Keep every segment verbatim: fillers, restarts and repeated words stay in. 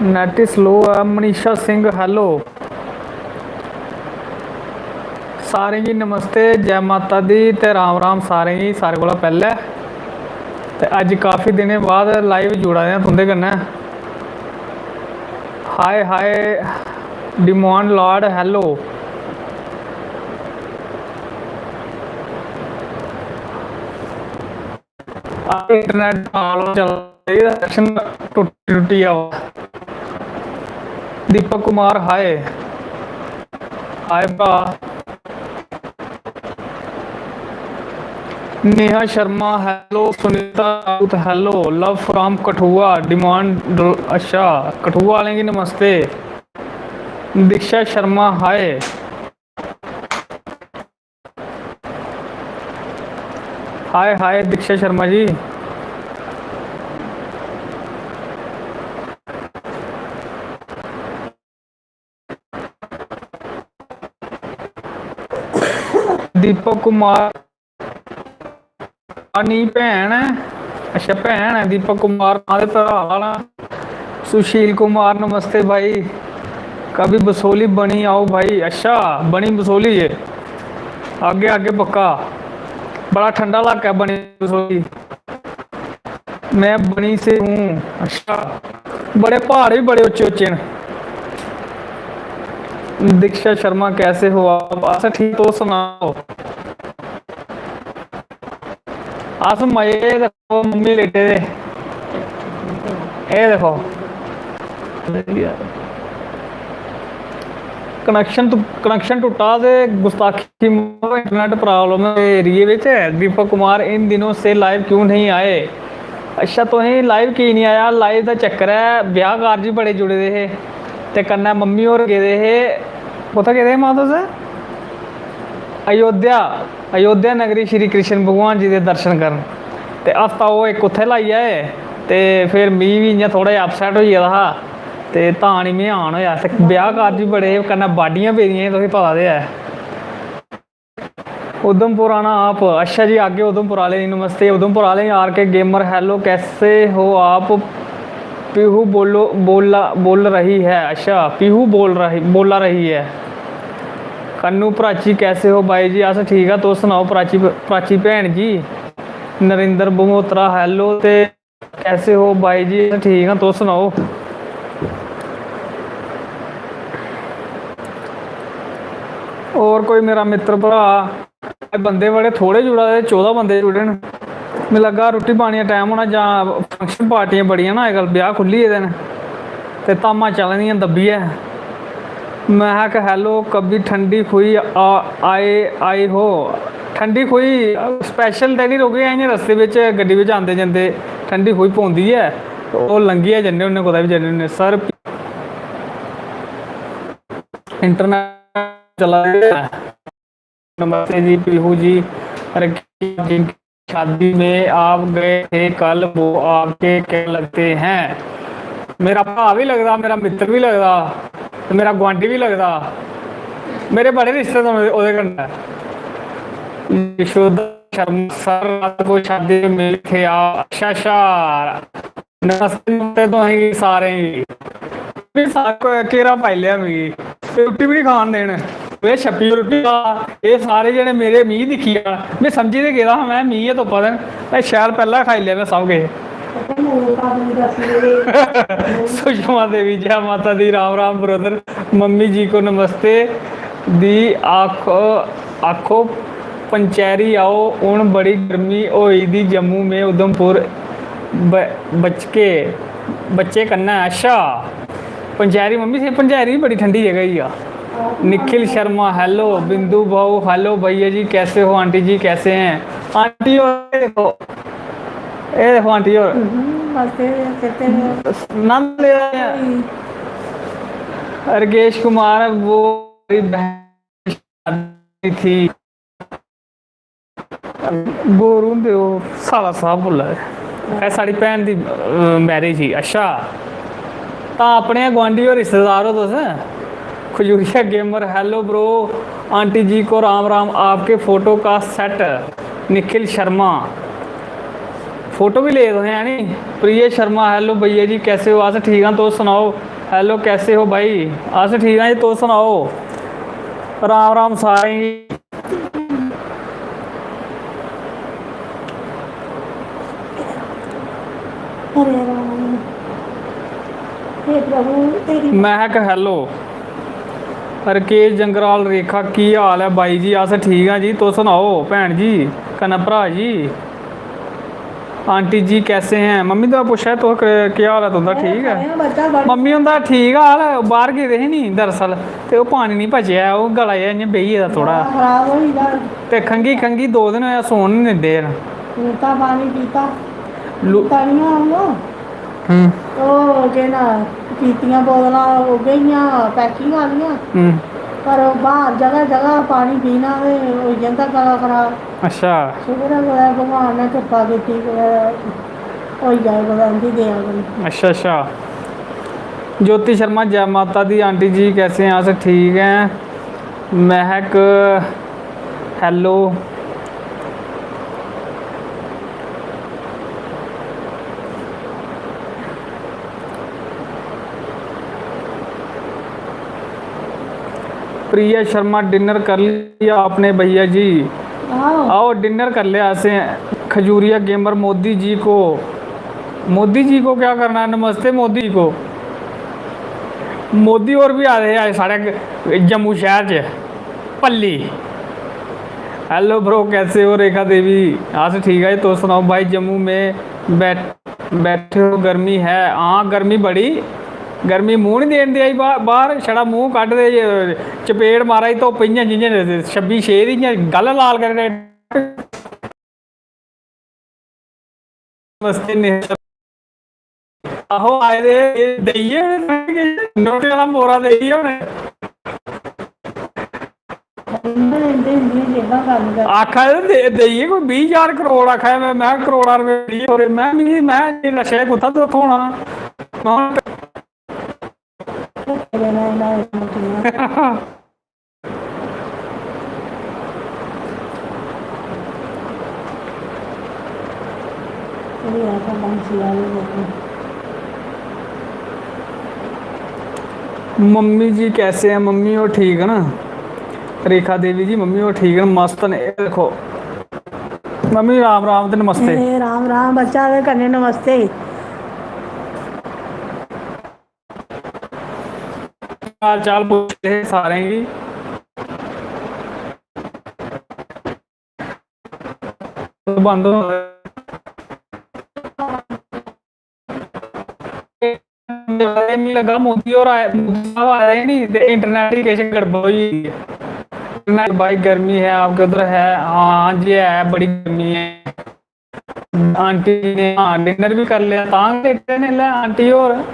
Net ही slow ऐ। Manisha Singh, hello. सारें गी नमस्ते, जै माता दी ते राम राम सारें गी, सारें कोला पैह्लें। ते अज्ज काफी दिनें बाद लाइव जुड़ा दे आं तुं'दे कन्नै। Hi hi, demand lord, hello. Internet problem चला दी, कनैक्शन टुट्टी टुट्टी आवा। दीपक कुमार, हाय। हाय भ्रा। Neha Sharma, hello. Sunita Raut, hello. Love from Kathua, demand, अच्छा, कठुआ आह्लें गी नमस्ते। दीक्षा शर्मा, हाय। हाय हाय दीक्षा शर्मा जी। दीपक कुमार, नहीं भैन है। अच्छा, भैन है। दीपक कुमार नां ते भ्रा दा नां। सुशील कुमार, नमस्ते भाई। कभी बसोली बनी आओ भाई। अच्छा, बनी बसोली है। आगे आगे पक्का। बड़ा ठंडा इलाका है बनी बसोली। मैं बनी से हूँ। अच्छा, बड़े प्हाड़ भी बड़े उच्चे उच्चे न। दीक्षा शर्मा, कैसे हो आप? अस ठीक, तुस सनाओ। अस मजे, एह् दिक्खो मम्मी लेटे दे, एह् दिक्खो। कनैक्शन टु-, कनैक्शन टुट्टा ते गुस्ताखी मारो, इंटरनेट प्रॉब्लम है एरिया बिच। दीपक कुमार, इन दिनों से लाइव क्यों नहीं आए? अच्छा, तुसें लाइव की नहीं आया? लाइव दा चक्कर ऐ, ब्याह कारज बड़े जुड़े दे हे ते कन्नै मम्मी होर गेदे हे, कुत्थै गेदे हे मां तुस? अयोध्या। अयोध्या नगरी श्री कृष्ण भगवान जी दे दर्शन करन। ते हफ्ता ओह् इक उत्थै लाई आए, ते फिर मी बी इ'यां थोह्ड़ा जेहा अपसैट होई गेदा हा, ते तां निं में आन होएआ। ते ब्याह कारज बी बड़े हे, कन्नै बाड्डियां पेदियां हियां, तुसेंगी पता ते ऐ। उधमपुर आना आप। अच्छा जी, आगे उधमपुर आह्ले गी नमस्ते। उधमपुर आह्ले, आर के गेमर, हैलो, कैसे हो आप? पीहू बोलो, बोला, बोल रही है। अच्छा, पीहू बोल रही, बोला रही है। कन्नू प्राची, कैसे हो भाई जी? अस ठीक आ, तुस सनाओ प्राची, प्राची भैन जी। नरेंद्र बमोत्रा, hello, ते कैसे हो भाई जी? अस ठीक आ, तुस सनाओ। और कोई मेरा मित्र भ्रा, बंदे बड़े थोड़े जुड़ा दे, चौदां बंदे जुड़े न। मिगी लग्गा रुट्टी पानी दा टैम होना, जां फंक्शन पार्टियां बड़ियां ना अजकल, ब्याह खु'ल्ली गेदे न ते धामां चला दियां दब्बियै। महक, hello, कभी ठंडी खुई आ, आए, आई हो? ठंडी खुई special ते नहीं रुके, इ'यां रस्ते बिच, गड्डी बिच आंदे जंदे ठंडी खुई पौंदी ऐ, ओह् लंघियै जन्ने होन्ने, कुतै बी जन्ने होन्ने। सर, इंटरनेट चला दा ऐ। नमस्ते जी पीहू जी। अरे, जिनकी शादी में आप गए थे कल, वो आपके क्या लगते हैं? मेरा भ्रा भी लगदा, मेरा मित्र भी लगदा, ते मेरा गुआंढी भी लगदा। मेरे बड़े रिश्ते न ओह्दे, ओह्दे कन्नै। यशोदा शर्मा, सर, रात को शादी में मिले थे आप। अच्छा, अच्छा। नमस्ते, नमस्ते तुसें गी सारें गी। भी सारा को घेरा पाई लेआ मिगी। ते रुट्टी बी निं खान देन। में छप्पियै रुट्टी खा, एह् सारे जने मेरे, मिगी दिक्खी जान। में समझी ते गेदा हा, में, मिगी गै तुप्पा दे न। में शैल पैह्लें खाई लेआ में सब किश। सुषमा देवी, जै माता दी, राम राम ब्रदर। मम्मी जी को नमस्ते दी आखो, आखो पंचैरी आओ, हून बड़ी गर्मी होई दी जम्मू में उधमपुर ब-, बचके, बच्चे कन्नै। अच्छा, पंचैरी, मम्मी से पंचैरी बड़ी ठंडी जगह ही आ। निखिल शर्मा, hello। बिंदु भाऊ, hello। भैया जी कैसे हो? आंटी जी कैसे हैं? आंटी होर, एह् देखो, एह् देखो आंटी होर। हम्म, बस एह् चेते न। नंद लेआ ऐ। रकेश कुमार, वो मेरी बहन शादी थी। गौर हुंदे ओह् साला साहब बोल्ला दे। एह् साढ़ी भैन दी, अ, marriage ही। अच्छा, तां अपने गै गुआंढी ओ, रिश्तेदार ओ तुस। Khajuria gamer, hello bro, aunty ji को राम राम, आपके फोटो का सेट, निखिल शर्मा। फोटो बी ले तुसें, है नी? प्रिय शर्मा, hello भैया जी, कैसे हो? अस ठीक आं, तुस सनाओ? हेलो, कैसे हो भाई? अस ठीक आं जी, तुस सनाओ। राम राम सारें गी। हरे राम। हे प्रभु, तेरी महक, हेलो। रकेश जंगराल, रेखा, की हाल ऐ बाई जी? अस ठीक आं जी, तुस सनाओ भैन जी, कन्नै भ्राऽ जी। आंटी जी कैसे हैं? मम्मी दा पुच्छेआ, तुस क-, केह् हाल ऐ तुं'दा? ठीक ऐ? मम्मी हुंदा ठीक हाल, बाह्र गेदे हे नी दरअसल, ते ओह् पानी निं पचेआ, ओह् गला जेहा इ'यां बेही गेदा थोह्ड़ा। गला खराब होई गेदा। ते खंघी, खंघी दो दिन होए, सौन निं दिंदे न। पीता पानी, पीता। लु- पीता निं हा ओह्। हम्म। ओह् केह् नांऽ, पीतियां बोतलां, ओह् गेइयां packing आह्लियां। हम्म। पर ओह् बाह्र जगह जगह पानी पीना ते होई जंदा गला खराब। अच्छा। शुक्र ऐ कुतै भगवान ने किरपा कीती, कुतै होई जाए कुतै उं'दी दया कन्नै। अच्छा, अच्छा। ज्योति शर्मा, जय माता दी आंटी जी, कैसे हैं? अस ठीक हैं। महक, हेलो। प्रिया शर्मा, डिनर कर लिया आपने भैया जी? आओ। आओ, डिनर कर लिया असें। खजूरिया गेमर, मोदी जी को, मोदी जी को क्या करना है? नमस्ते मोदी जी को। मोदी होर बी आए दे हे अज्ज साढ़े जम्मू शैह्र च, पल्ली। हेलो ब्रो, कैसे हो? रेखा देवी, अस ठीक ऐ, तुस सनाओ भाई? जम्मू में बैठ बैठे हो, गर्मी है? हां, गर्मी बड़ी, गर्मी मूंह निं देन देआ दी बा-, बाह्र, छड़ा मूंह कड्ढदे, चपेड़ मारा दी धुप्प इ'यां जि'यां छब्बी छे दी इ'यां गल लाल करी ओड़े। नमस्ते नेहा। आहो, आए दे, एह् देइयै उ'नें किश नोटें आह्ला मोरा देइयै उ'नें। इं'दे, इं'दे, इं'दियां जेबां खाल्ली कर। आखा दे दे-, देइयै कोई बीह् ज्हार करोड़ आखा दे, में, में करोड़ां रपेऽ देइयै होर, में, मिगी, में इन्ने नशे कुत्थां थ्होना? में धक्के देना इन्ना, इन्ना, इन्ना। मम्मी जी कैसे हैं? मम्मी होर ठीक न? रेखा देवी जी, मम्मी होर ठीक न, मस्त न। एह् दिक्खो, मम्मी राम राम ते नमस्ते। ए, राम राम बच्चा, ते कन्नै नमस्ते। हाल चाल पुछदे हे सारें गी। बंद हो, मिगी लगा मोदी होर आए, मोदी साहब आए नहीं ते इंटरनेट ही किश गड़बड़ होई गेदी ऐ। इंटरनेट भाई गर्मी है, आपके उधर है? हाँ जी है, बड़ी गर्मी है। आंटी ने, हाँ, डिनर भी कर लिया, तां गै लेटे ने लै आंटी होर।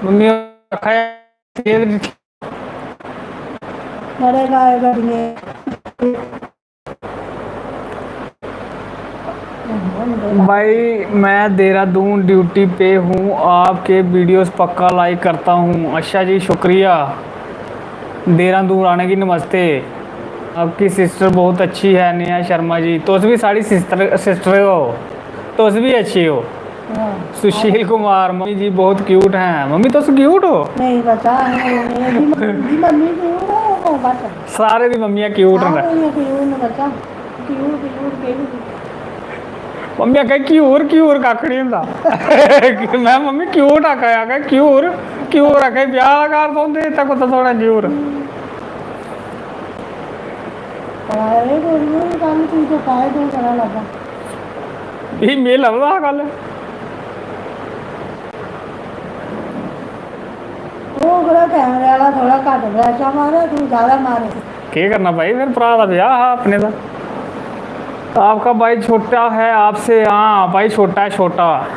मम्मी होर आखा दे, बड़े गाए गड्डिये। भाई, मैं देहरादून ड्यूटी पे हूँ, आपके वीडियोस पक्का लाइक करता हूँ। अच्छा जी, शुक्रिया। देहरादून आने की नमस्ते। आपकी सिस्टर बहुत अच्छी है, नेहा शर्मा जी। तुस भी साढ़ी सिस्टर, सिस्टर हो, तुस भी अच्छे हो। हाँ। सुशील कुमार, मम्मी जी बहुत क्यूट हैं। मम्मी, तुस क्यूट हो? नहीं बच्चा, नहीं, नहीं, नहीं, मम्मी, मम्मी क्यूट है, वो बस। सारे दी मम्मियां क्यूट न। सारे दी क्यूट न बच्चा, क्यूट, क्यूट, क्यूट। मम्मी आखै, "घ्यूर, घ्यूर कक्ख निं होंदा।" में, "मम्मी, क्यूट आखै, आखै घ्यूर, घ्यूर आखै ब्याह् आह्ला घर थ्होंदे, इत्थै कुत्थै थ्होना घ्यूर?" अरे, कोई निं, कल तू तो पाए दो बड़ा लगा। एह् में लभदा हा कल। ओह् ओह्कड़ा कैमरे आह्ला थोह्ड़ा घट्ट flash-आं मारै, तूं ज्यादा मारै। केह् करना भाई, फिर भ्राऽ दा ब्याह् हा अपने दा। आपका भाई छोटा है आपसे? हाँ भाई, छोटा है, छोटा।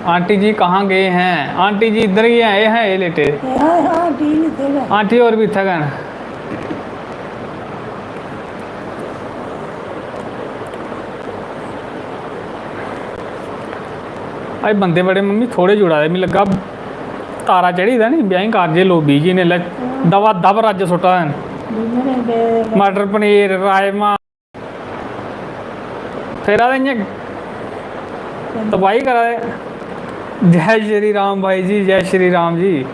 आंटी जी कहाँ गए हैं? आंटी जी इधर ही हैं, ये हैं, ये लेटे। ये हाँ, हाँ, आंटी जी इत्थै गै। आंटी होर बी इत्थै गै न। अज्ज बंदे बड़े मम्मी थोड़े जुड़ा दे, मिगी लग्गा तारा चढ़ी दा नी, ब्याहें कारजें लोक busy न इसलै, दबा दब रज्ज सुट्टा दे न। मटर पनीर, राजमा, फिरा दे इ'यां तबाही करा दे। जय श्री राम भाई जी, जय श्री राम जी।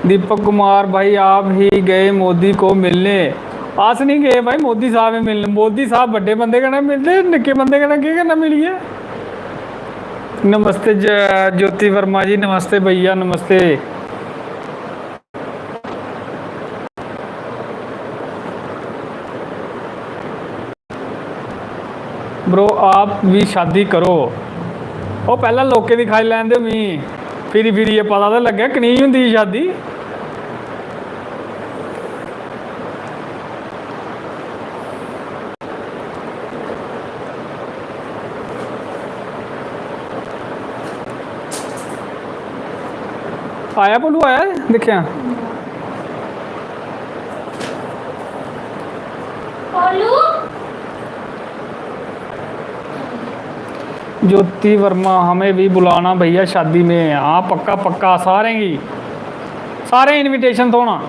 दीपक कुमार भाई, आप ही गए मोदी को मिलने। अस नहीं गए भाई मोदी साहब गी मिलने। मोदी साहब बड्डे बंदे कन्नै मिलदे, निक्के बंदे कन्नै केह् करना मिलियै? नमस्ते ज-, ज्योति वर्मा जी, नमस्ते भैया, नमस्ते। ब्रो, आप भी शादी करो। ओह् पैह्लें लोकें दी खाई लैन दे मी, फिरी फिरियै पता ते लग्गै कनेही होंदी ही शादी। आया भोलू, आया, दिक्खेआ। ज्योति वर्मा, हमें भी बुलाना भैया शादी में। हाँ, पक्का पक्का, सारें गी, सारें इनविटेशन थ्होना।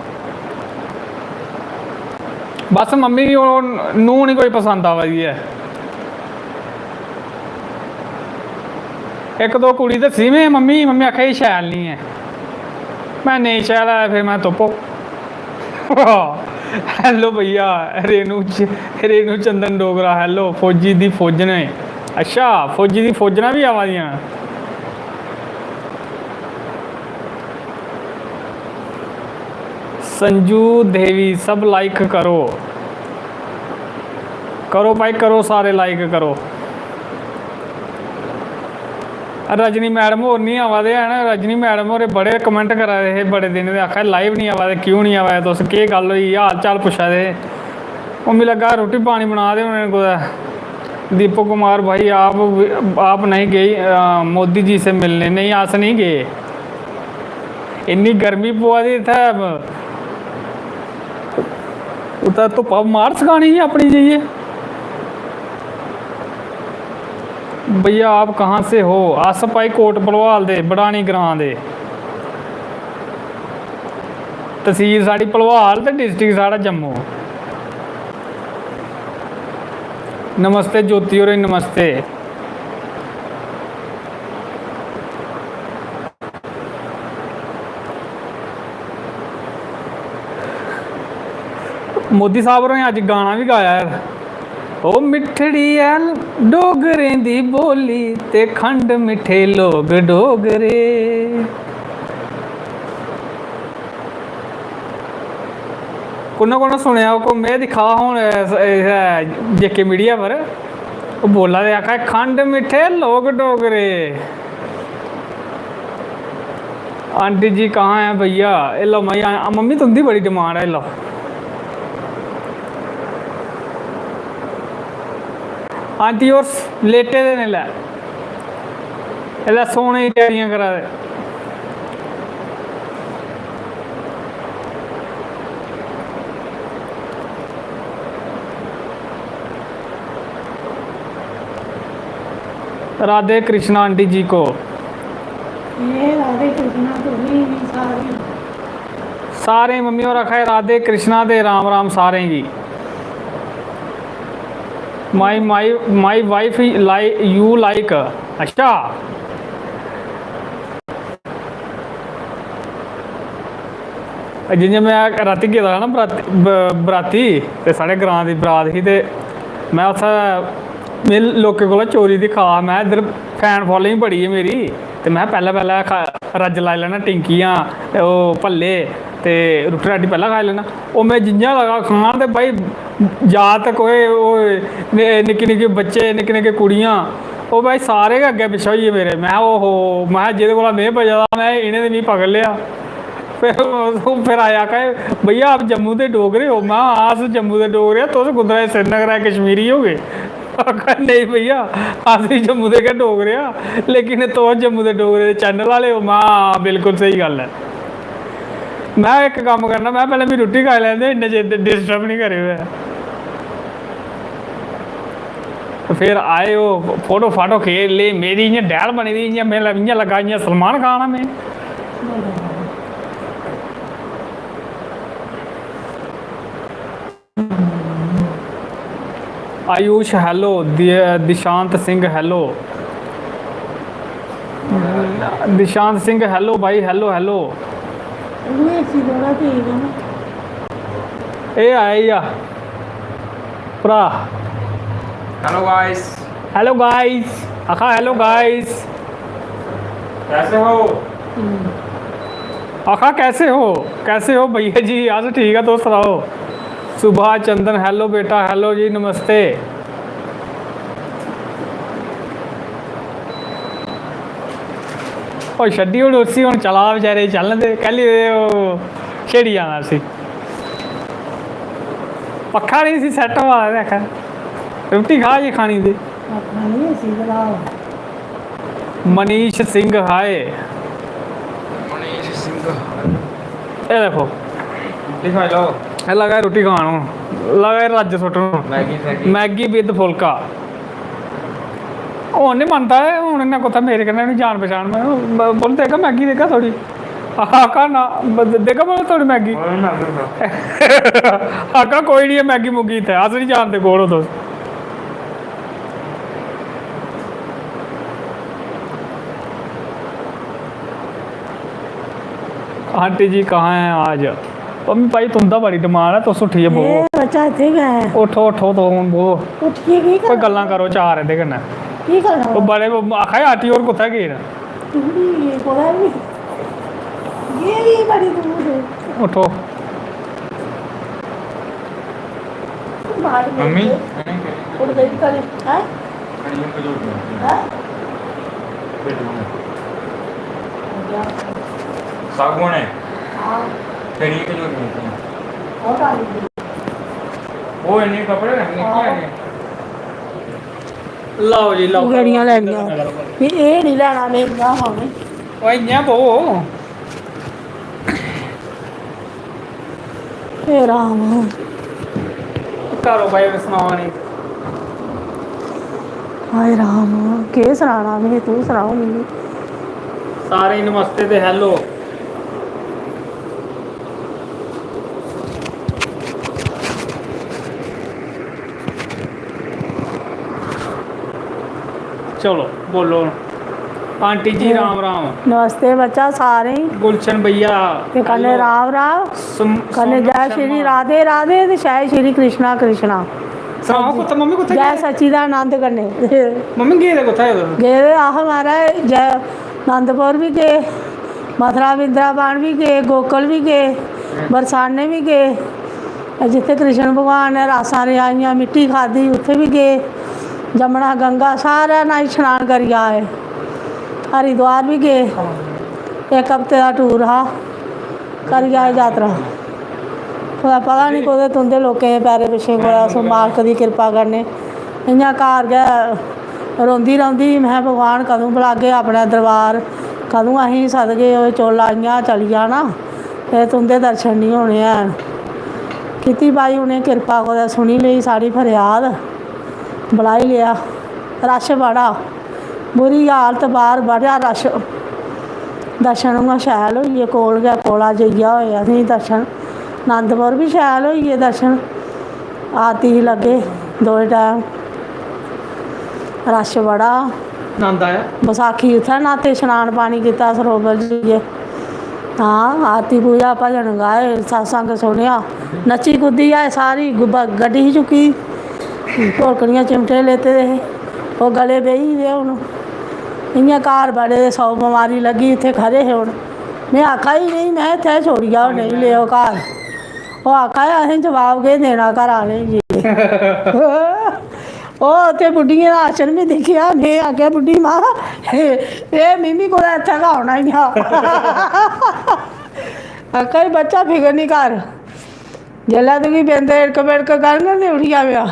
बस मम्मी गी ओह् नूंह् निं कोई पसंद आवा दी ऐ। इक दो कुड़ी दस्सी में, मम्मी, मम्मी आक्खा दी शैल निं ऐ। में, नेईं शैल ऐ, फिर में तुप्पो। हेलो भैया, रेणु च-, रेणु चंदन डोगरा, हेलो। फौजी दी फौजने, अच्छा, फौजी दी फौजना बी आवा दियां न। संजू देवी, सब लाइक करो, करो भाई, करो, सारे लाइक करो। रजनी मैडम होर निं आवा दे हैन। रजनी मैडम होरें बड़े कमेंट करा दे हे बड़े दिन दे, आखा दे, "लाइव निं आवा दे, क्यों निं आवा दे तुस? केह् गल्ल होई?" हाल चाल पुच्छा दे हे। ओह्, मिगी लग्गा, रुट्टी पानी बना दे होने कुतै। दीपक कुमार भाई, आप, आप नहीं गए, अ, मोदी जी से मिलने? नेईं, अस नेईं गे। इन्नी गर्मी पवा दी इत्थै, उत्थै धुप्पा मार सकानी ही अपनी जाइयै। भैया, आप कहाँ से हो? अस भाई कोट भलवाल दे, बड़ानी ग्रां दे। तसील साढ़ी भलवाल ते डिस्ट्रिक्ट साढ़ा जम्मू। नमस्ते ज्योति होरें, नमस्ते। मोदी साहब होरें अज्ज गाना बी गाया ऐ, "ओ मिट्ठड़ी ऐ डोगरें दी बोली ते खंड मिट्ठे लोग डोगरे।" कु'न्नै कु'न्नै सुनेआ? ओह् में दिक्खा दा हून इस, इस, जे के मीडिया पर, ओह् बोला दे, आखा दे, "खंड मिट्ठे लोग डोगरे।" आंटी जी कहाँ है भैया? एह् लो मम्मी, आ, मम्मी तुं'दी बड़ी डिमांड ऐ, एह् लो। आंटी होर लेटे दे न, लै, एल्लै सोने दी त्यारियां करा दे। राधे कृष्णा आंटी जी को। एह् राधे कृष्णा तुसें बी सारें। सारें मम्मी होर आखा दे राधे कृष्णा ते राम राम सारें गी। My, my, my wife, like, you like, अच्छा। जि'यां में रातीं गेदा हा ना बराती, ब-, बराती, ते साढ़े ग्रांऽ दी बरात ही, ते में उत्थै, में लोकें कोला चोरी दिक्खा दा, में इद्धर fan following बड़ी ऐ मेरी, ते में पैह्लें, पैह्लें खा-, रज्ज लाई लैना टिंकियां, ओह् भल्ले, ते रुट्टी राटी पैह्लें खाई लैना। ओह् में जि'यां लगा खान, ते भाई, जागत कोई, ओह्, नि-, निक्के निक्के बच्चे, निक्के निक्के कुड़ियां, ओह् भाई, सारे गै अग्गें पिच्छें होई गे मेरे। में, ओहो, में, जेह्दे कोला में बचे दा, में, इ'नें ते मिगी पकड़ी लेआ। फिर, फिर आया आखा, "भैया, आप जम्मू दे डोगरे हो?" में, "हां, अस जम्मू दे डोगरे आं, तुस कुद्धरा दे, श्रीनगर दे, कश्मीरी हो गे?" आखा, "नेईं भैया, अस बी जम्मू दे गै डोगरे आं, लेकिन तुस जम्मू दे डोगरे दे channel आह्ले ओ।" में, "हां, बिल्कुल स्हेई गल्ल ऐ।" में, "इक कम्म करना, में, पैह्लें मिगी रुट्टी खाई लैन दे, इन्ने चिर disturb निं करेओ ऐ।" फिर आए ओह्, photo फाटो खेल ले, मेरी इ'यां डैल बनी दी, इ'यां में ल-, इ'यां लग्गा जि'यां सलमान खान आं में। आयुष hello, दि-, दिशांत सिंह hello। दिशांत सिंह, hello भाई, hello, hello। एह् आया ई आ भ्राऽ। Hello guys। Hello guys। आखा hello guys। कैसे हो? आखा कैसे हो? कैसे हो भैया जी? अस ठीक ऐ, तुस सनाओ। सुभाष चंदन, hello बेटा, hello जी, नमस्ते। ओह् छड्डी ओड़ उसी, हून चला बेचारे गी, चलन दे। कैह्ली दे ओह् छेड़ी जाना उसी। पक्खा निं इसी set होआ दा ते आखा रुट्टी खा जे खानी ते। आखा निं इसी भला। मनीष सिंह हाय। मनीष सिंह। एह् देखो। रुट्टी खाई लैओ। एह् लगा रुट्टी खान हून। लगा रज्ज सुट्टन हून। Maggi, Maggi. मैगी with फुल्का। हून निं मनदा ऐ, हून इन्नै कुत्थै मेरे कन्नै बी जान पछान। में ब-, बोल, "देगा मैगी, देगा थोड़ी?" आखा ना, ब-, "देगा बोल थोड़ी मैगी?" ओह् निं मैगी होंदा। आखा, "कोई निं ऐ मैगी मुग्गी इत्थै, अस निं जानदे कौन ओ तुस।" आंटी जी कहाँ हैं आज? मम्मी भाई तुं'दा बड़ी demand ऐ, तुस उट्ठियै बवो। एह् बच्चा इत्थै गै ऐ। उट्ठो, उट्ठो, तुस हून बवो। उट्ठियै केह् कोई करना? गल्लां करो चार एह्दे कन्नै। केह् करना? ओह् बड़े, ओह् आखा दे आंटी होर कुत्थै गे न? कुत्थै बी, कुतै बी। एह् बी बड़ी दूर ऐ। उट्ठो। मम्मी? उठ गई कल, हैं? हैं? सागवान है। हाँ। तेरी एक जो नहीं है। वो इन्ने कपड़े रखने क्या है? लाओ जी, लाओ। गड़ियां लैनियां। भी एह् निं लैना मेरियां हून। ओह् इ'यां बो। हे राम। करो भाई, सनाओ नी। हाय राम, केह् सनाना में, तूं सनाओ मिगी। सारें गी नमस्ते ते hello। चलो, बोलो हून। आंटी जी, राम राम। नमस्ते बच्चा सारें गी। गुलशन भैया, ते कन्नै hello। राम राम। सुम-, कन्नै सोनम जय शर्मा। श्री राधे राधे ते जय श्री कृष्णा कृष्णा। सनाओ, कुत्थै मम्मी, कुत्थै जय गेदे? सच्चिदानंद कन्नै। मम्मी गेदे कुत्थै ओ तुस? गेदे अस महाराज जय Anandpur be gay, Mathura Vrindavan be gay, Gokul be gay, बरसाने बी गे। जित्थै कृष्ण भगवान ने रासां रियाइयां, मिट्टी खाद्धी, उत्थै बी गे। जमुना, गंगा, सारै न्हाई शनान करी आए। Haridwar be gay. इक हफ्ते दा टूर हा, करी आए यात्रा। कुतै पता निं कुतै तुं'दे लोकें दे पैरें पिच्छें कुतै उस मालक दी किरपा कन्नै इ'यां घर गै रोंदी रौंह्दी ही। महैं, "भगवान, कदूं बलागे अपने दरबार, कदूं असेंगी सदगे?" ओह् चोला इ'यां चली जाना, ते तुं'दे दर्शन निं होने हैन। कीती भाई उ'नें किरपा, कुतै सुनी लेई साढ़ी फरेआद, बलाई लेआ। रश बड़ा, बुरी हालत बाह्र, बड़ा रश। दर्शन उ'आं शैल होई गे, कोल गै, कोला जाइयै होए असेंगी दर्शन। आनंदपुर बी शैल होई गे दर्शन। आरती ही लग्गे दोए टैम, रश बड़ा। नंद आया। बसाखी उत्थै न्हाते, शनान पानी कीता सरोवर जाइयै। हां, आरती पूजा, भजन गाए, सत्संग सुनेआ, नच्ची कुद्दी आए सारी। गु-, ब-, गड्डी ही चुक्की दी, ढोलकनियां चिमटे लेते दे हे, ओह् गले बेही गेदे हून। इ'यां घर बड़े दे, सौ बमारी लग्गी, इत्थै खरे हे हून। में आखा दी नेईं, में इत्थै छोड़ी आओ, नेईं लेओ घर। ओह् आखा दे, "असें जवाब केह् देना घर आह्लें गी?" ओह् उत्थै बुड्ढियें दा आश्रम बी दिक्खेआ, में आखेआ, "बुड्ढी मां, एह् मिमी कुतै इत्थै गै औना ई हा।" आखा दी, "बच्चा, फिकर निं कर, जेल्लै तुगी बिंद इड़क बिड़क करङन ते उठी आवेआं।"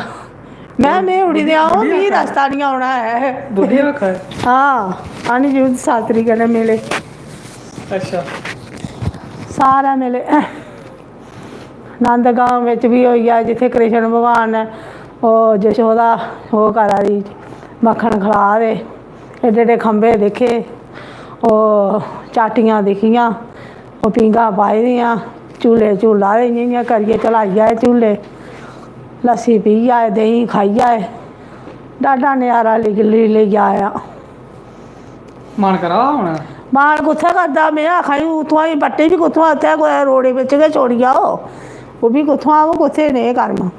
में, "में उठी ते आऊं, मिगी रस्ता निं औना ऐ।" बुड्ढी आखा दी? हां, आनी जरूर सातरी कन्नै मिले। अच्छा। सारै मिले। नंदगांव बिच बी होई गेआ, जित्थै कृष्ण भगवान ने ओह् जशोदा ओह् करा दी, मक्खन खला दे, एड्डे एड्डे खंभे दिक्खे, ओह् चाटियां दिक्खियां, ओह् पींघां पाई दियां, झूले झूला दे, इ'यां इ'यां करियै झलाइयै झूले, लस्सी पी आए, देहीं खाई आए, डाढा नजारा लेई, लेई, लेई आया। मन करा दा हून? बाल कुत्थै करदा? में आखा दी, उत्थुआं ही बट्टे बी कुत्थुआं, उत्थै कुतै रोड़े बिच गै छोड़ी आओ। ओह् बी कुत्थुआं, ओह् कुत्थै नेह् कर्म?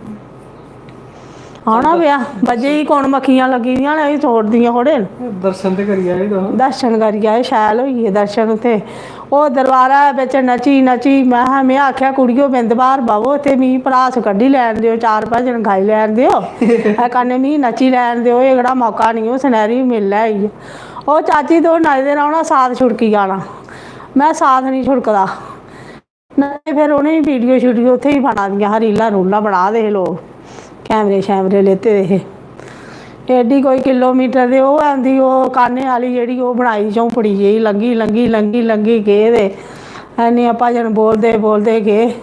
औना पेआ, बज्जे गी कौन मक्खियां लग्गी दियां न, एह् छोड़दियां थोड़े न। दर्शन ते करी आए तुस। दर्शन करी आए, शैल होई गे दर्शन उत्थै। ओह् दरबारै बिच नच्ची नच्ची, में हा, में आखेआ, "कुड़ियो, बिंद बार बवो, ते मिगी भड़ास कड्ढी लैन देओ, चार भजन गाई लैन देओ, ते कन्नै मिगी नच्ची लैन देओ, एह्कड़ा मौका निं, ओह् सनैह्री मेलै आई गेआ।" ओह् चाची, तूं नचदे रौह्ना, साथ छुड़की जाना। में साथ निं छुड़कदा। नहीं, फिर उ'नें वीडियो शीडियो उत्थै ही बना दियां हां, रीलां रूलां बना दे हे लोग, कैमरे शैमरे लेते दे हे। एड्डी कोई किलोमीटर दे ओह् ऐ उं'दी, ओह् कान्हे आह्ली जेह्ड़ी, ओह् बनाई झोंपड़ी जेही, लंघी, लंघी, लंघी, लंघी गे ते इन्नियां भजन बोलदे, बोलदे गे।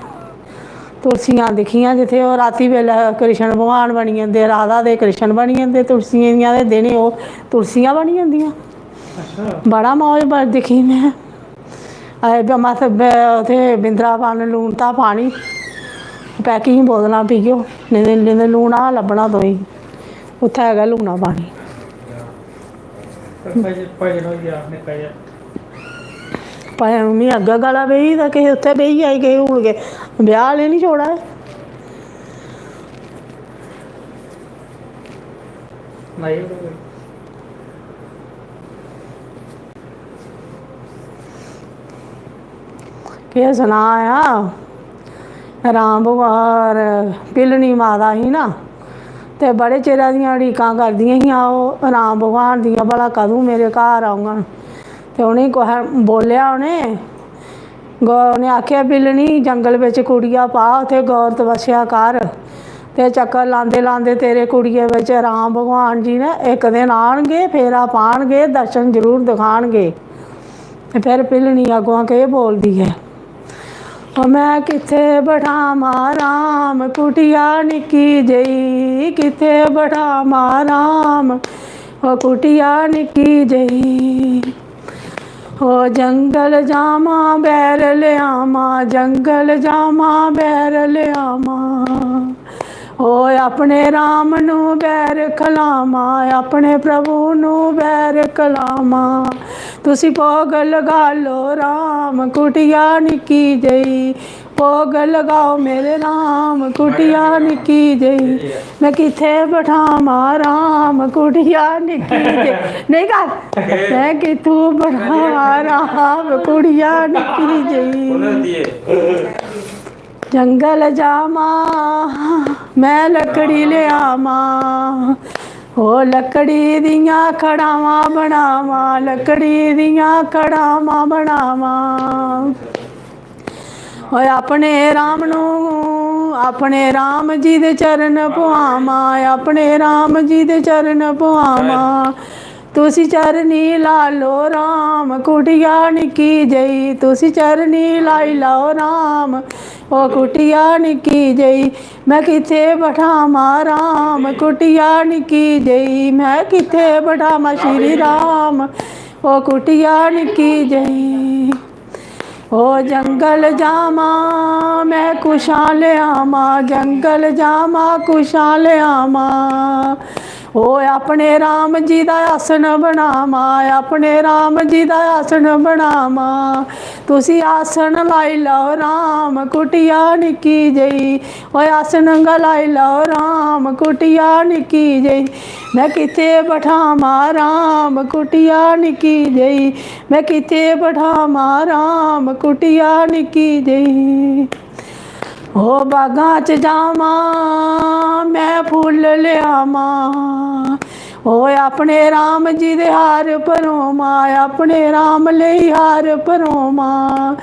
तुलसियां दिक्खियां जित्थै, ओह् रातीं बेल्लै कृष्ण भगवान बनी जंदे, राधा दे कृष्ण बनी जंदे तुलसियें दियां, ते दिनें ओह् तुलसियां बनी जंदियां। अच्छा। बड़ा मौज ब-, दिक्खी में। अ, ब-, मत ब-, उत्थै बिंदरा पान, लून दा पानी, पैकिंग बोतलां पियो, नेईं ते, नेईं ते लून आ लब्भना तुसेंगी। उत्थै गै लूना पानी। भजन, भजन होई गेआ निक्का जेहा। भजन मी अग्गें गला पेई, ते किश उत्थै बेही आई, किश हून गै ब्याह् आह्ले निं छोड़ा दे। सनाई ओड़ो कोई। केह् सनां, राम भगवान, पिलनी माता ही ना, ते बड़े चिरै दियां उड़ीकां करदियां हियां ओह् राम भगवान दियां, भला कदूं मेरे घर औङन। ते उ'नेंगी कुसै बोल्लेआ, उ'नें गौ-, उ'नें आखेआ, "पिलनी, जंगल बिच कुड़िया पा, उत्थै गौर तपस्या कर।" ते चक्कर लांदे लांदे तेरे कुड़िये बिच राम भगवान जी ने इक दिन आनगे, फेरा पानगे, दर्शन जरूर दिखानगे। ते फिर पिलनी अगुआं केह् बोलदी ऐ, "ओ मैं कित्थे बठामा राम कुटिया निक्की जेही, कित्थे बठामा राम, ओ कुटिया निक्की जेही।" ओ जंगल जामा बैर ल्यामा, जंगल जामा बैर ल्यामा। ओ अपने राम नू बैर खलामा, अपने प्रभु नू बैर खलामा। तुसी भोग लगा लो राम, कुटिया निक्की जेही। भोग लगाओ मेरे राम, कुटिया निक्की जेही। मैं कित्थे बठामा राम, कुटिया निक्की जेही। नहीं कर। मैं कित्थू बठामा राम, कुटिया निक्की जेही। जंगल जामा, मैं लकड़ी ल्यामा। ओ लकड़ी दियां खड़ावां बनावां, लकड़ी दियां खड़ावां बनावां। ओए अपने राम नू, अपने राम जी दे चरण पुआवां, अपने राम जी दे चरण पुआवां। तुसी चरनी ला लो राम, कुटिया निक्की जेही, तुसी चरनी लाई लाओ राम, ओ कुटिया निक्की जेही। मैं कित्थे बठामा राम, कुटिया निक्की जेही, मैं कित्थे बठामा श्री राम, ओ कुटिया निक्की जेही। ओ जंगल जामा, मैं कुशां ल्यामा, जंगल जामा, कुशां ल्यामा। ओ अपने राम जी दा आसन बनामा, अपने राम जी दा आसन बनामा। तुसी आसन लाई लाओ राम, कुटिया निक्की जेही। ओए आसन गै लाई लाओ राम, कुटिया निक्की जेही। मैं कित्थे बठामा राम, कुटिया निक्की जेही। मैं कित्थे बठामा राम, कुटिया निक्की जेही। ओ बागां च जावां, मैं फुल्ल ल्यावां। ओ अपने राम जी दे हार परोवां, अपने राम लेई हार परोवां।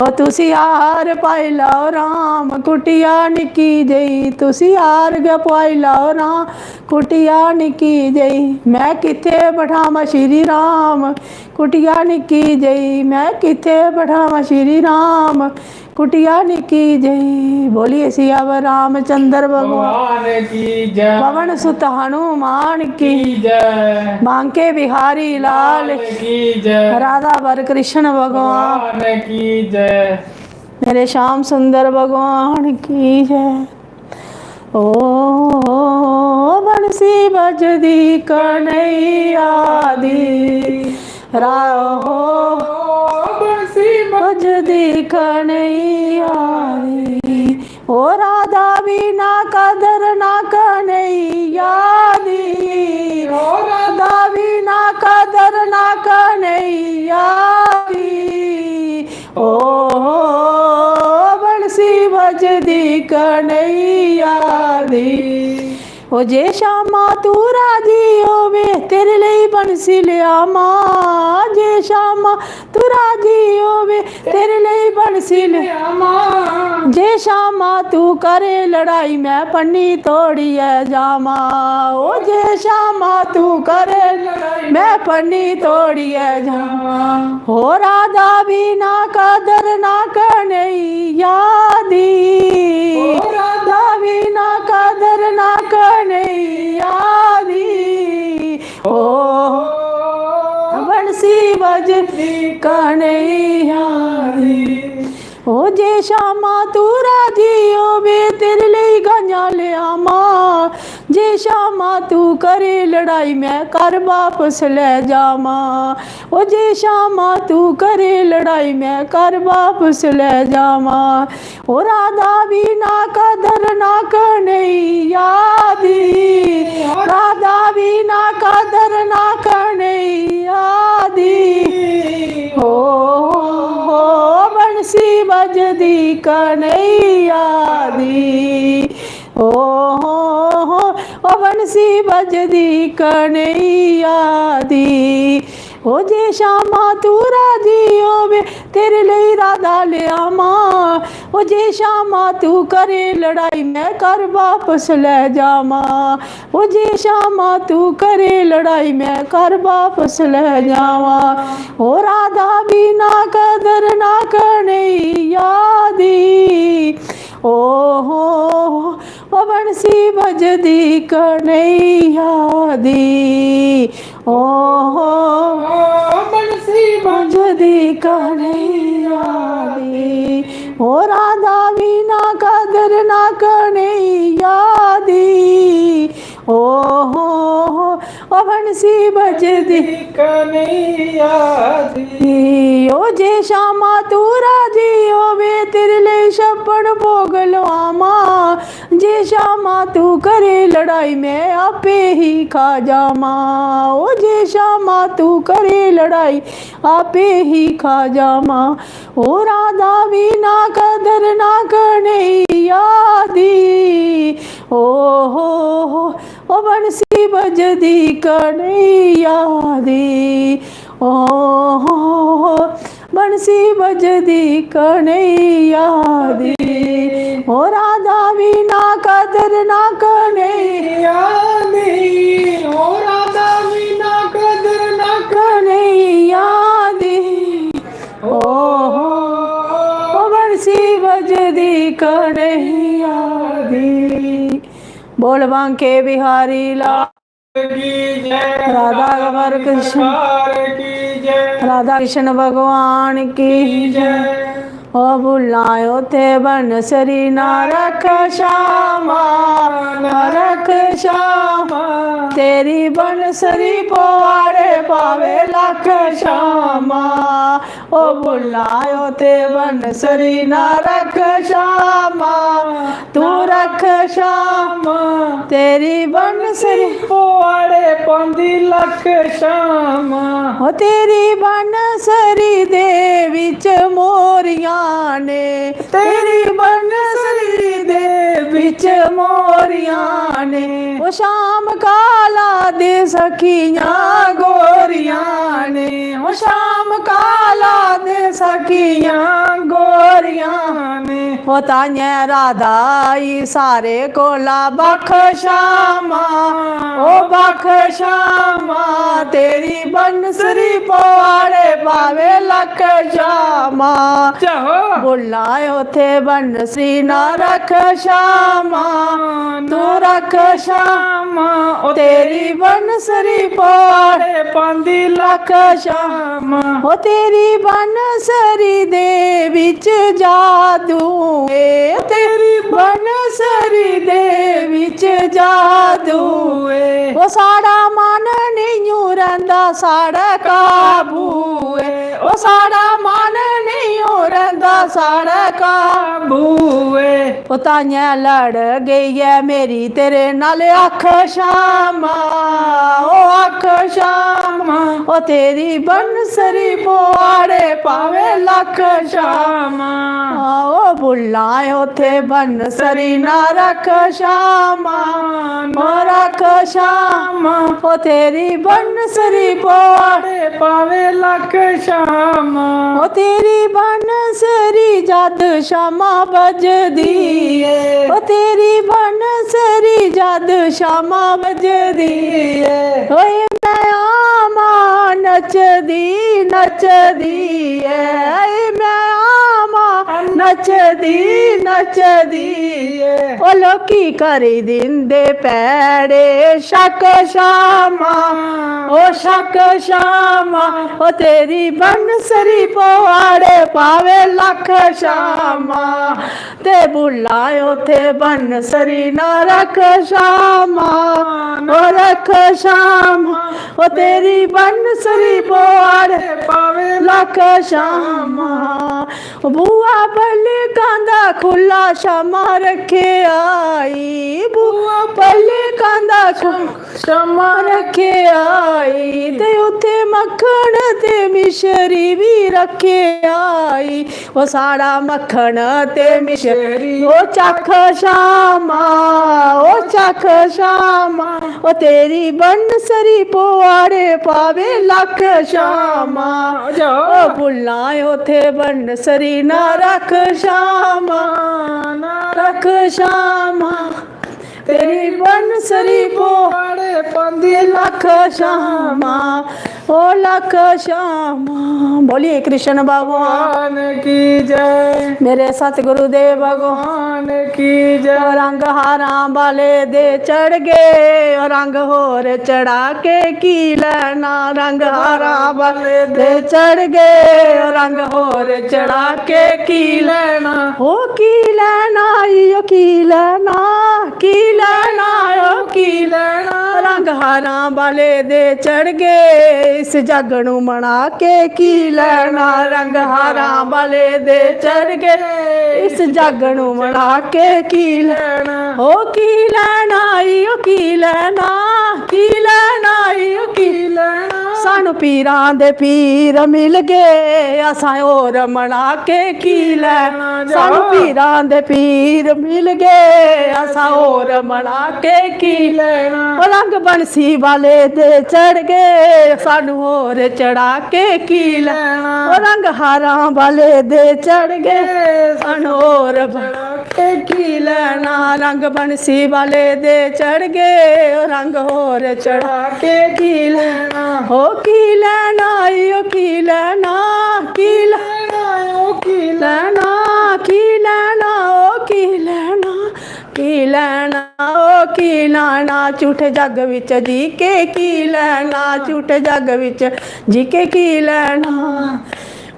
ओ तुसी हार पाई लाओ राम, कुटिया निक्की जेही। तुसी हार गै पाई लाओ राम, कुटिया निक्की जेही। मैं कित्थे बठावां श्री राम, कुटिया निक्की जेही। मैं कित्थे बठावां श्री राम, कुटिया निक्की जेही। बोलिए सियावर रामचंद्र भगवान भगवान की जय। पवन सुत हनुमान की की जय। बांके बिहारी लाल लाल की जय। राधा वर कृष्ण भगवान भगवान की जय। मेरे श्याम सुंदर भगवान की जय। ओ बंसी बजदी कन्हैया दी, राहो बंसी बजदी कन्हैया दी। ओ राधा बिना कदर ना कन्हैया दी। ओ राधा बिना कदर ना कन्हैया दी। ओ बंसी बजदी कन्हैया दी। ओ जे शामा तू राजी होवे, तेरे लेई बंसी लिआवां। जे शामा तू राजी होवे, तेरे लेई बंसी लिआवां। जे शामा तू करे लड़ाई, मैं पन्नी तोड़ियै जावां। ओ जे शामा तू करे लड़ाई, मैं पन्नी तोड़ियै जावां। ओ राधा बिना कदर ना कन्हैया दी। ओ राधा बिना कदर ना कन्हैया दी। ओ बंसी बजदी कन्हैया दी। ओ जे शामा तू राजी होवे, तेरे लेई गाइयां लिआवां। जे शामा तू करे लड़ाई, मैं घर वापस लै जावां। ओ जे शामा तू करे लड़ाई, मैं घर वापस लै जावां। ओ राधा बिना कदर ना कन्हैया दी। ओ राधा बिना कदर ना कन्हैया दी। ओ बंसी बजदी कन्हैया दी। ओ बंसी बजदी कन्हैया दी। ओ जे शामा तू राजी होवे, तेरे लेई राधा लिआवां। ओ जे शामा तू करे लड़ाई, मैं घर वापस लै जावां। ओ जे शामा तू करे लड़ाई, मैं घर वापस लै जावां। ओ राधा बिना कदर ना कन्हैया दी। ओ हो, ओ बंसी बजदी कन्हैया दी। ओ हो, ओ बंसी बजदी कन्हैया दी। ओ राधा बिना कदर ना कन्हैया दी। ओ हो, ओ बंसी बजदी कन्हैया दी। ओ जे शामा तू राजी होवे, तेरे लेई छप्पन भोग लुआवां। जे शामा तू करे लड़ाई, मैं आपे ही खा जावां। ओ जे शामा तू करे लड़ाई, आपे ही खा जावां। ओ राधा बिना कदर ना कन्हैया दी। ओ हो, हो, ओ बंसी बजदी कन्हैया दी। ओ हो, हो, बंसी बजदी कन्हैया दी। ओ राधा बिना कदर ना कन्हैया दी। ओ राधा बिना कदर ना कन्हैया दी। ओ हो, ओ बंसी बजदी कन्हैया दी। बोल बांके बिहारी लाल की जय। राधा राधा कृष्ण। सरकार की जय। राधा कृष्ण भगवान की की जय। ओ भुल्लां उत्थे बंसरी ना रख शामा, ना रख शामा। तेरी बंसरी पोआड़े पावे लख शामा। ओ भुल्लां उत्थे बंसरी ना रख शामा, तू रख शामा। तेरी बंसरी पोआड़े पांदी लख शामा। ओ तेरी बंसरी दे विच मोरियां ने, तेरी बंसरी दे विच मोरियां ने। ओ शाम काला दे सखियां गोरियां ने, ओ शाम काला दे सखियां गोरियां ने। ओ ताइयें राधा ई सारे कोला बख शामा, ओ बख शामा। तेरी बंसरी पोआड़े पावे लख शामा। चाहो। भुल्लां उत्थे बंसरी ना रख शामा, तू रख शामा। ओ तेरी बंसरी पोआड़े पांदी लख शामा। ओ तेरी बंसरी दे विच जादू ए तेरी बनसरी दे बिच जादू ए। ओ साढ़ा मन नेईं रैंह्दा साढ़े काबू ए। ओ साढ़ा मन नेईं रैंह्दा साढ़े काबू ए। ओ ताइयें लड़ गई ऐ मेरी तेरे नाल अक्ख शामा, ओ अक्ख शामा। ओ तेरी बनसरी पोआड़े पावे लक्ख शामा। ओ बुल्ला उत्थे बनसरी ना रख शामा, ओ रख शामा। ओ तेरी बनसरी पोआड़े पावे लख शामा। ओ तेरी बनसरी जद शामा बजदी ए। ओ तेरी बनसरी जद शामा बजदी ए। ओए मैं आमा नचदी नचदी ए। ए मैं आमा नचदी नचदी ए। ओ लोकी करी दिंदे पैड़े शक शामा, ओ शक शामा। ओ तेरी बनसरी पोआड़े पावे लख शामा। ते बुल्ला उत्थे बनसरी ना रख शामा, ओ रख शामा। ओ तेरी बनसरी पोआड़े पावे लख शामा। बुआ पलकां दा खु'ल्ला शामा रक्खे आई, बुआ पलकां दा खु- शामा रक्खे आई। ते उत्थे मक्खन ते मिश्री बी रक्खे आई। ओ साढ़ा मक्खन ते मिश्री, ओ चख शामा, ओ चख शामा। ओ तेरी बनसरी पोआड़े पावे लख शामा। ओ बुल्ला उत्थे बनसरी ना रख शामा, ना रख शामा। तेरी बनसरी पोआड़े पांदी लख शामा, ओ लख शामा। बोलिए कृष्ण भगवान की जय। मेरे सतगुरु देव भगवान की जय। रंग हारां वाले दे चढ़ गए, रंग होर चढ़ा के की लैना। रंग हारां वाले दे चढ़ गए, रंग होर चढ़ा के की लैना। ओ की लैना, ओ की लैना, की लैना, ओ की लैना। रंग हारां वाले दे चढ़ गए, इस जग नू मना के की लैना। रंग हारां वाले दे चढ़ गए, इस जग नू मना के की लैना। ओ की लैना, ओ की लैना, की लैना, ओ की लैना। सानू पीरां दे पीर मिल गए, असां होर मना के की लैना। सानू पीरां दे पीर मिल गए, असां होर मना के की लैना। ओ रंग बनसी वाले दे चढ़ गए, सानू होर चढ़ा के की लैना। ओ रंग हारां वाले दे चढ़ गए, सानू होर चढ़ा के की लैना। रंग बनसी वाले दे चढ़ गए, ओ रंग होर चढ़ा के की लैना। ओ की लैना, ओ की लैना, की लैना, ओ की लैना, की लैना, ओ की लैना, की लैना, ओ की लैना। झूठे जग विच जी के की लैना, झूठे जग विच जी के की लैना।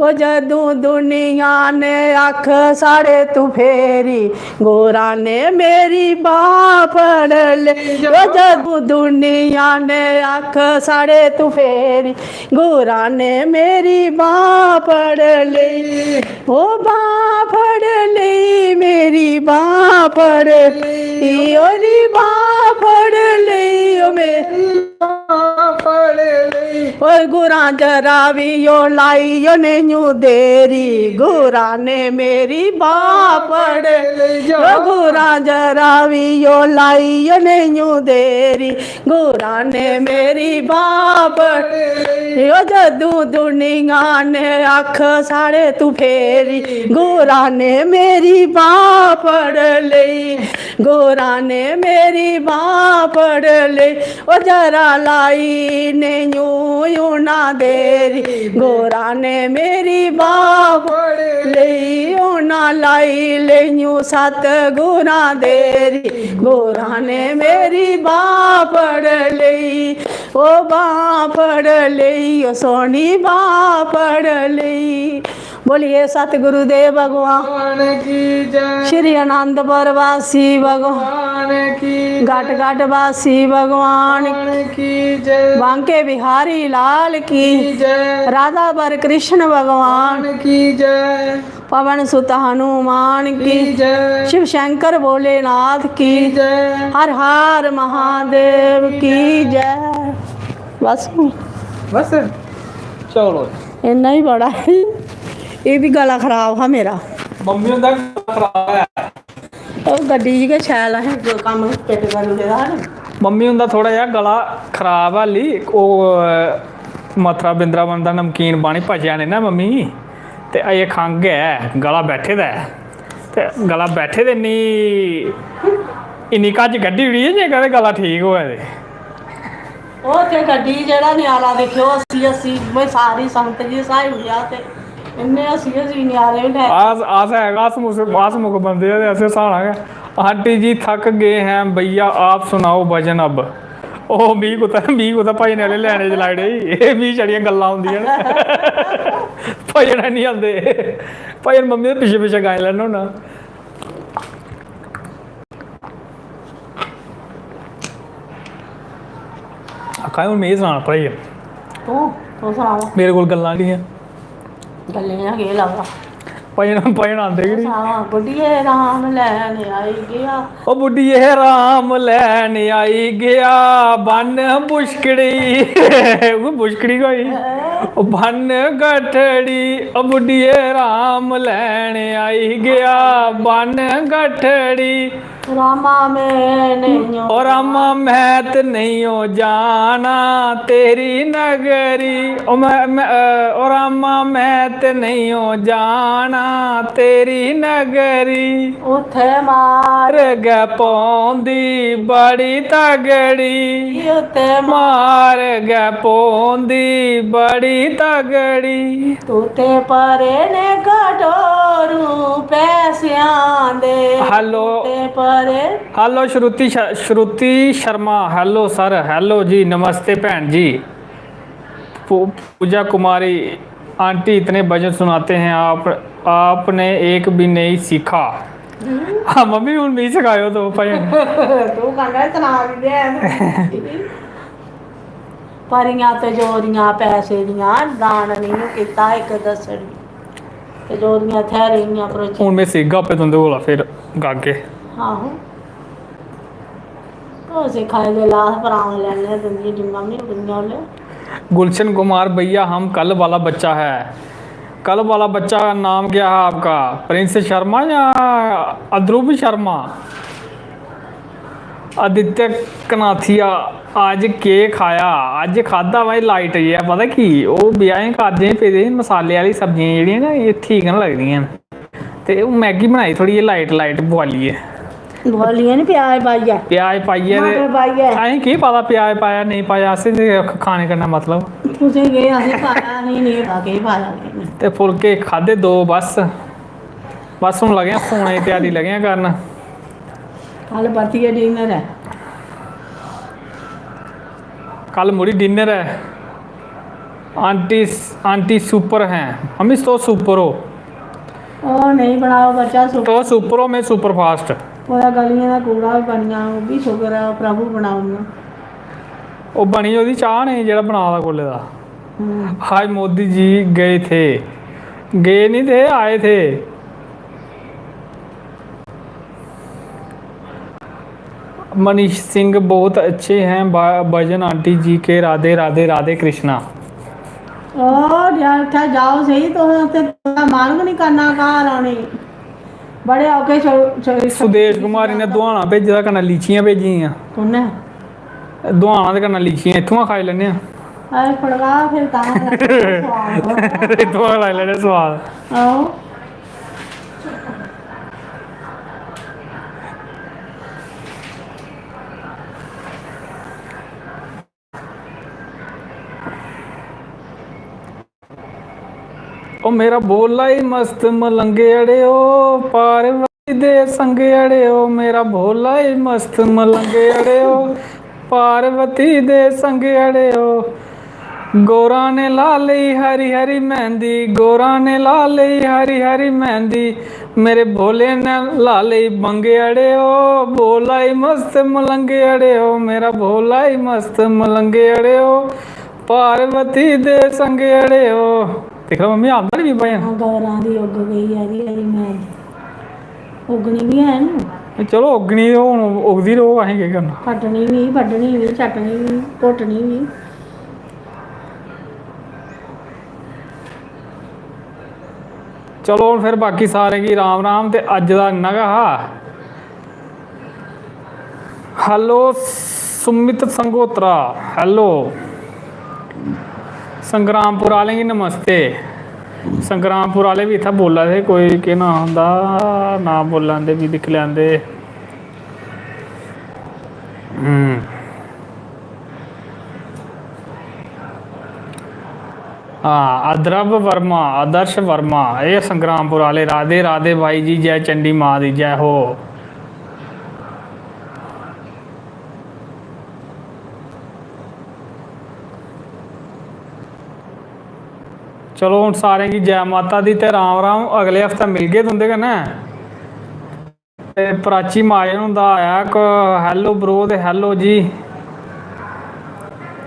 ओ जदूं दुनिया ने अख साढ़े तू फेरी, गोरा ने मेरी बांह फड़ लेई। ओ जदूं दुनिया ने अख साढ़े तू फेरी, गोरा ने मेरी बांह फड़ लेई। ओ बांह फड़ लेई, मेरी बांह फड़ लेई, ओरी बांह फड़ लेई, ओ मेरी बांह फड़ लेई। ओ गुरां जरा भी ओ लाई ओ नेइयों देरी, गुरां ने मेरी बांह फड़ लेई। ओ गुरां जरा भी ओ लाई ओ नेइयों देरी, गोरा ने मेरी बांह फड़ लेई। ओ जदूं दुनिया ने अख साढ़े तू फेरी, गोरा ने मेरी बांह फड़ लेई, गोरा ने मेरी बांह फड़ लेई। ओ जरा लाई नेइयों ना देरी, गोरा ने मेरी बांह फड़ लेई। ओ ना लाई लेइयों सत गुरां देरी, गोरा ने मेरी बांह फड़ लेई। ओ बांह फड़ लेई, ओ सोहनी बांह फड़ लेई। बोलिए सतगुरुदेव भगवान, भगवान की जय। श्री आनंदपुर वासी भगवान, भगवान की जय। घाट घाट वासी भगवान, भगवान की जय। बांके बिहारी लाल की की जय। राधा बर कृष्ण भगवान, भगवान की जय। पवन सुत हनुमान की की जय। शिव शंकर भोलेनाथ की की जय। हर हर महादेव की जय। बस। बस। चलो। इन्ना ही बड़ा है। ये भी गला खराब हा मेरा। मम्मी हुंदा गला खराब ऐ। ओह् गड्डी च गै शैल असें जो कम्म फिट करी ओड़े दा हा ना। मम्मी हुंदा थोह्ड़ा जेहा गला खराब हाली, ओह् मथरा बिंद्रावन दा नमकीन पानी पचेआ नेईं ना मम्मी गी, ते अजें खंघ ऐ, गला बैठे दा ऐ। ते गला बैठे दे इन्नी, इन्नी घज्ज कड्ढी ओड़ी ऐ जे कदें गला ठीक होऐ ते। ओह् ते गड्डी जेह्ड़ा ञ्याणा दिक्खेओ, हस्सी हस्सी में सारी संगत गी हसाई ओड़ेआ ते इन्ने हस्सी हस्सी ञ्याणे बी ठैरे। अस, अस है, अस मुस-, अस मुख बंदे आं ते असें हसाना गै। आंटी जी, थक गए हैं भैया, आप सुनाओ भजन अब। ओह्, मी कुतै, मी कुतै भजन आह्ले लैने च लाई ओड़े। एह् मी छड़ियां गल्लां औंदियां न। भजन है निं आंदे। भजन मम्मी दे पिच्छे पिच्छे गाई लैन्ना होन्ना। आक्खा दे हून में सनाना भला। तूं, तूं सनाओ। मेरे कोल गल्लां निं ऐ। गल्लें दा केह् लभदा? भजन, भजन आंदे गै निं। सनाओ, बुड्ढिये राम लैन आई गेआ। ओ बुड्ढिये राम लैन आई गेआ, बन्न बुछकड़ी। ओह् बुछकड़ी गै होई। ओ बन्न गठड़ी, ओ बुड्ढिये राम लैन आई गेआ, बन्न गठड़ी। रामा मैं नहीं ओ रामा, मैं ते नहीं ओ जाना तेरी नगरी। ओ मैं, मैं, अ, ओ रामा, मैं ते नहीं ओ जाना तेरी नगरी। उत्थे मार गै पौंदी बड़ी तगड़ी। उत्थे मार गै पौंदी बड़ी तगड़ी। तूते परे ने कटोरू पैसियां दे। Hello। तूते परे। Hello श्रुति श-, श्रुति शर्मा। Hello sir, hello जी, नमस्ते भैन जी। पू-, पूजा कुमारी आंटी, इतने भजन सुनाते हैं आप, आपने एक भी नहीं सीखा। हम्म। हाँ मम्मी, हून मिगी सखाओ दो भजन। तू गाना सना दी ऐ। परियां तजोरियां पैसे दियां, दान नेईं कीता इक दस्सड़ी। तजोरियां इत्थै रेहियां भरोची। हून में सीखगा आपे तुं'दे कोला, फिर गागे। आहो। ओह् सिखाए दे लास पराने लैने तुं'दी जिम्मा बी कुड़ियां ओल्लै। गुलशन कुमार, भैया, हम कल वाला बच्चा है। कल वाला बच्चा का नाम क्या है आपका? प्रिंस शर्मा या अध्रुव शर्मा? आदित्य कनाथिया, अज्ज केह् खाया? अज्ज खाद्धा भाई लाइट जेहा, पता की, ओह् ब्याहें कारजें च पेदे हे मसाले आह्ली सब्जियां जेह्ड़ियां ना, एह् ठीक निं लगदियां न। ते ओह् मैगी बनाई थोह्ड़ी जेही लाइट लाइट बुआलियै। बुआलियै निं, प्याज पाइयै। प्याज पाइयै ते मटर पाइयै। असें केह् पता प्याज पाया नेईं पाया, असें ते खाने कन्नै मतलब। तुसें केह्, असें पाया निं, नेईं पता केह् पाया केह् नेईं। ते फुलके खाद्धे दो बस। बस हून लगे आं सौने दी त्यारी लगे आं करन। कल परतियै डिनर ऐ। कल मुड़ी डिनर ऐ। आंटी, आंटी सुपर हैं। अम्मी, तुस सुपर हो। ओह् नेईं बनाओ बच्चा, सुपर। तुस सुपर हो, में सुपर फास्ट। कुतै गलियें दा कूड़ा बी बनी जा, ओह् बी शुकर ऐ, प्रभु बनाई ओड़ना। ओह् बनी ओह्दी चाह् नेईं, जेह्ड़ा बना दा कोल्ले दा। हम्म। आज मोदी जी गए थे, गए नहीं थे, आए थे। मनीष सिंह बहुत अच्छे हैं भा-, भजन आंटी जी के। राधे राधे, राधे कृष्णा। ओ यार, इत्थै जाओ स्हेई, तुस उत्थै मन गै निं करना घर औने गी। बड़े औखे छो-, छो-, सुदेश कुमारी ने दुआना भेजे दा, कन्नै लीचियां भेजी दियां। कु'न्नै? दुआना ते कन्नै लीचियां, इत्थुआं खाई लैन्ने आं। अरे फड़का फिर तां लगदा सोआद। इत्थुआं खाई लैन्ने आं सोआद। आहो। ओ मेरा भोला ही मस्त मलंग अड़ेओ, पार्वती दे संग अड़ेओ, मेरा भोला ही मस्त मलंग अड़ेओ, पार्वती दे संग अड़ेओ। गोरा ने ला लेई हरी हरी मेहंदी, गोरा ने ला लेई हरी हरी मेहंदी, मेरे भोले ने ला लेई बंगे अड़े ओ, भोला ही मस्त मलंगे अड़े ओ, मेरा भोला ही मस्त मलंगे अड़े ओ, पार्वती दे संगे अड़े ओ। दिक्ख लो मम्मी, आंदा नी मी भजन। हाँ, गौरां दी उग गई ऐ जी, हरी मेहंदी। उग्गनी बी है ना। चलो, उग्गनी ते हून उगदी रौह्ग, असें केह् करना। फट्टनी बी, बड्ढनी बी, चट्टनी बी, घोटनी बी। चलो, हून फिर बाकी सारें गी राम राम। ते अज्ज दा इन्ना गै हा। Hello Sumit संगोत्रा, hello। संग्रामपुर आह्लें गी नमस्ते। संग्रामपुर आह्ले बी इत्थै बोल्ला दे, कोई केह् नांऽ उं'दा, नांऽ बोल्ला दे, भी दिक्खी लैंदे। हम्म। हाँ, अद्रव वर्मा, आदर्श वर्मा, एह् संग्रामपुर आह्ले। राधे राधे भाई जी, जय चंडी माँ दी जय हो। चलो, हून सारें गी जै माता दी ते राम राम। अगले हफ्तै मिलगे तुं'दे कन्नै। ते प्राची महाजन हुंदा आया इक hello bro ते hello जी।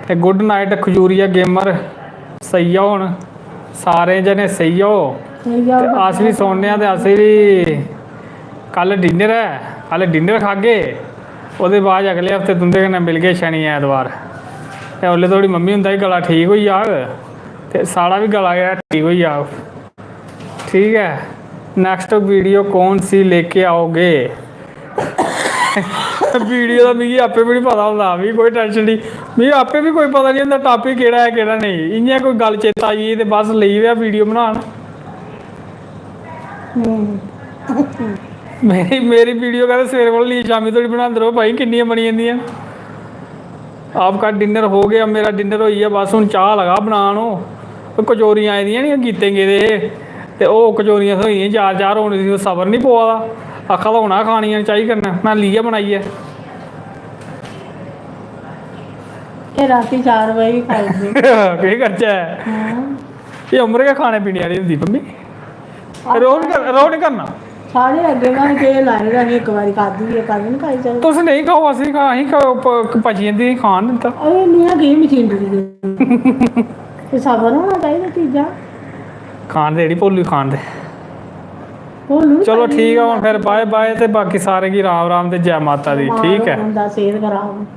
ते good night खजूरिया gamer, सेई जाओ हून, सारे जने सेई जाओ। सेई जाओ, ते अस बी सोने आं, ते असें बी कल dinner ऐ, कल dinner खागे, ओह्दे बाद अगले हफ्ते तुं'दे कन्नै मिलगे शनि ऐतवार। ते उसले धोड़ी मम्मी हुंदा बी गला ठीक होई जाग, ते साढ़ा बी गला जेह्ड़ा ठीक होई जाग। ठीक ऐ, next video कौन सी लेके आओगे? वीडियो दा मिगी आपे बी निं पता होंदा, मिगी कोई tension निं, मिगी आपे बी कोई पता निं होंदा topic केह्ड़ा ऐ केह्ड़ा नेईं। इ'यां कोई गल्ल चेता आई गेई ते बस लेई पेआ वीडियो बनान। मेरी मेरी वीडियो कदें सवेरे कोला लेइयै शामीं धोड़ी बनांदे र'वो भाई, किन्नियां बनी जंदियां। आपका dinner हो गया, मेरा dinner होई गेआ, बस हून चाह् लगा बनान। ओह् कचौरियां आई दियां नी, गीतें गेदे हे, ते ओह् कचौरियां थ्होई दियां चार चार, हून इसी सबर निं पवा दा, आखा दा हून गै खानियां न चाही कन्नै, में लेइयै बनाइयै। ते रातीं चार बजे बी खाई ओड़दे। केह् करचै? हां। एह् उम्र गै खाने पीने आह्ली होंदी, मम्मी। रोह् निं कर-, रोह् निं करना। साढ़े अग्गें में केह् लाए दा, असें इक बारी खाद्धी ऐ, कदें निं खाई सकदे। तुस नेईं खाओ, असें खा-, असें खा-, प-, पची जंदी, असें खान निं दित्ता। अरे, इन्नियां केह् मशीनरी ऐ? कोई सबर होना चाहिदा चीजां। खान दे, जेह्ड़ी भोलू खान दे। भोलू चलो, खाई ठीक ऐ, हून फिर bye bye, ते बाकी सारें गी राम राम ते जै माता दी, बमार ठीक ऐ? होंदा, सेह्त खराब।